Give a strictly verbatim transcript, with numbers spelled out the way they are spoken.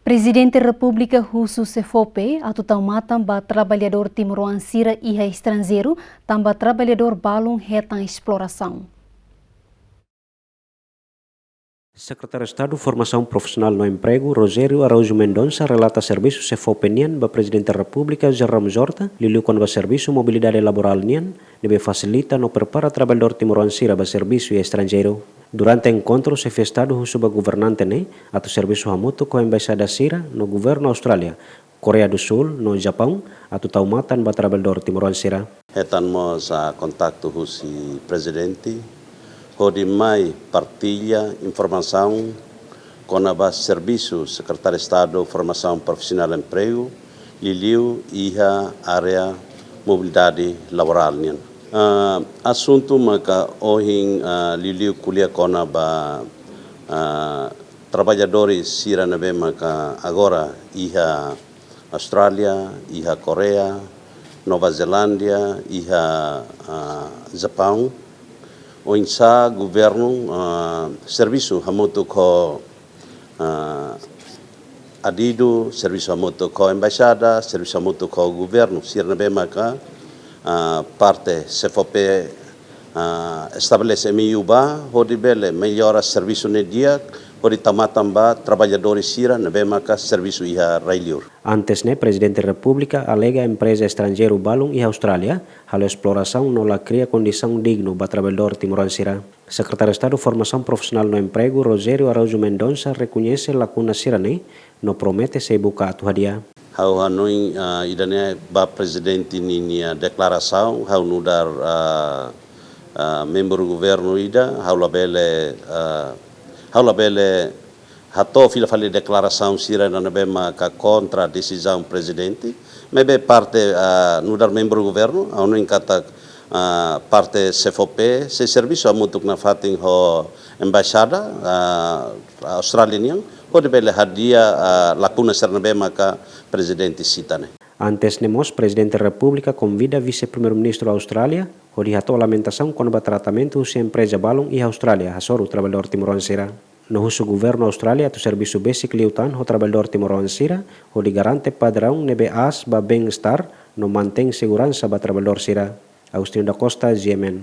Prezidente Repúblika husu SEFOPE atu tau matan ba traballadór timoroan sira iha estranjeiru, tanba traballadór balun hetan esplorasaun. Sekretáriu Estadu Formasaun Profisionál no Empregu, Rogério Araújo Mendonça, relata servisu SEFOPE nian ba Prezidente Repúblika, José Ramos Horta, liuliu kona-ba servisu mobilidade laborál nian, ne'ebé fasilita no prepara traballadór timoroan sira ba servisu iha estranjeiru. Durante enkontru, Xefe Estadu husu ba governante ne'e atu servisu hamutuk ho embaixada sira no governu Austrália, Koreia do Sul no Japaun atu tau matan ba traballadór timoroan sira. Hetan mós, ah, kontaktu husi Prezidente, hodi mai partilla informasaun kona-ba servisu Sekretáriu Estadu Formasaun Profisionál Empregu, liuliu iha área mobilidade laborál nian. Ah, asuntu maka ohin, ah, liuliu ko'alia kona-ba, ah, traballadór sira ne'ebé maka agora iha Austrália, iha Koreia, Nova Zelándia, iha, ah, Japaun. Oinsá governu, ah, servisu hamutuk ho, ah, adidu, servisu hamutuk ho embaixada, servisu hamutuk ho governu sira ne'ebé maka, ah, parte SEFOPE, ah, estabelese M O U ba, hodi bele mellora servisu ne'e di'ak, hodi tau matan ba traballadór sira ne'ebé maka servisu iha rai-liur. Antes ne'e, Prezidente Repúblika alega empreza estranjeiru balun iha Austrália halo esplorasaun no la kria kondisaun dignu ba traballadór timoroan sira. Sekretáriu Estadu Formasaun Profisionál no Empregu, Rogério Araújo Mendonça, rekoñese lakuna sira-ne'e no promete sei buka atu hadi'a. Ha'u hanoin, ah, ida-ne'e ba Prezidente ninia deklarasaun, ha'u nu'udar, ah, ah, membru governu ida, ha'u labele, ah, ha'u labele hato'o fila fali deklarasaun sira ne'ebé maka kontra desizaun Prezidente. Maibé parte, ah, nu'udar membru governu, ha'u hanoin katak, ah, parte SEFOPE sei servisu hamutuk nafatin ho embaixada, ah, Austrália nian, hodi bele hadi'a, ah, lakuna sira ne'ebé maka Prezidente sita ne'e. Antes ne'e mós, Prezidente Repúblika konvida Vise-Primeiru-Ministru Austrália hodi hato'o lamentasaun kona-ba tratamentu husi empreza balun iha Austrália hasoru traballadór timoroan sira. No husu governu Austrália atu servisu besik liután ho traballadór timoroan sira, hodi garante padraun ne'ebé aas ba bem-estar no mantein seguransa ba traballadór sira. Agostinho da Costa, G M N.